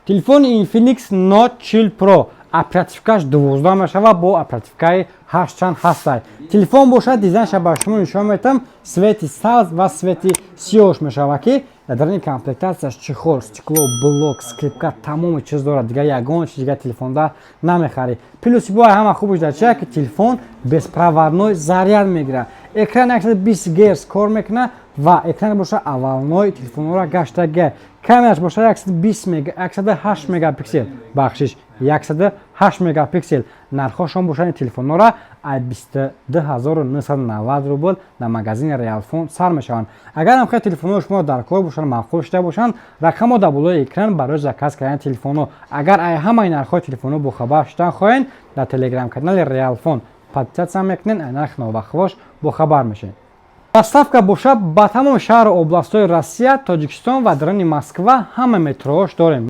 Телефони Infinix Note 40 Pro оперативкаш 12 мешава, бо оперативкаи 8 чанд ҳастай. Телефон бошад, дизайнша ба шумо нишон метам, цвети сабз ва цвети сиёҳш мешава, ки дар даруни комплектатсияш чехол, стекло, блок, скрепка, тамоми чиз дорад. Дигар ягон чиз дигар телефонда намехарӣ. Плюси бо ҳама хубиш дар чия, ки телефон беспроводной заряд мегирад, экран 120 Гц кор мекунад ва экран боша овальной телефонҳоро гаштага. Камераш боша 120, 108 мегапиксел, бахшиш, 108 мегапиксел. Нархҳошон бошад, телефонҳоро ай 22 990 рубл дар магазини Реалфон сар мешаванд. Агар ҳам хел телефонҳои шумо дар кор бошанд, маъқул шуда бошанд, рақамҳо дар болои экран барои заказ кардани телефонҳо. Агар ай ҳамаи нархҳои телефонҳо бохабар шудан хоҳед, дар телеграм-канали Реалфон подписаться мекунед, ай нархи новахвош бохабар мешавед. Доставка бошад, ба тамоми шаҳру областҳои Россия, Тоҷикистон ва даруни Москва ҳама метроҳош дорем.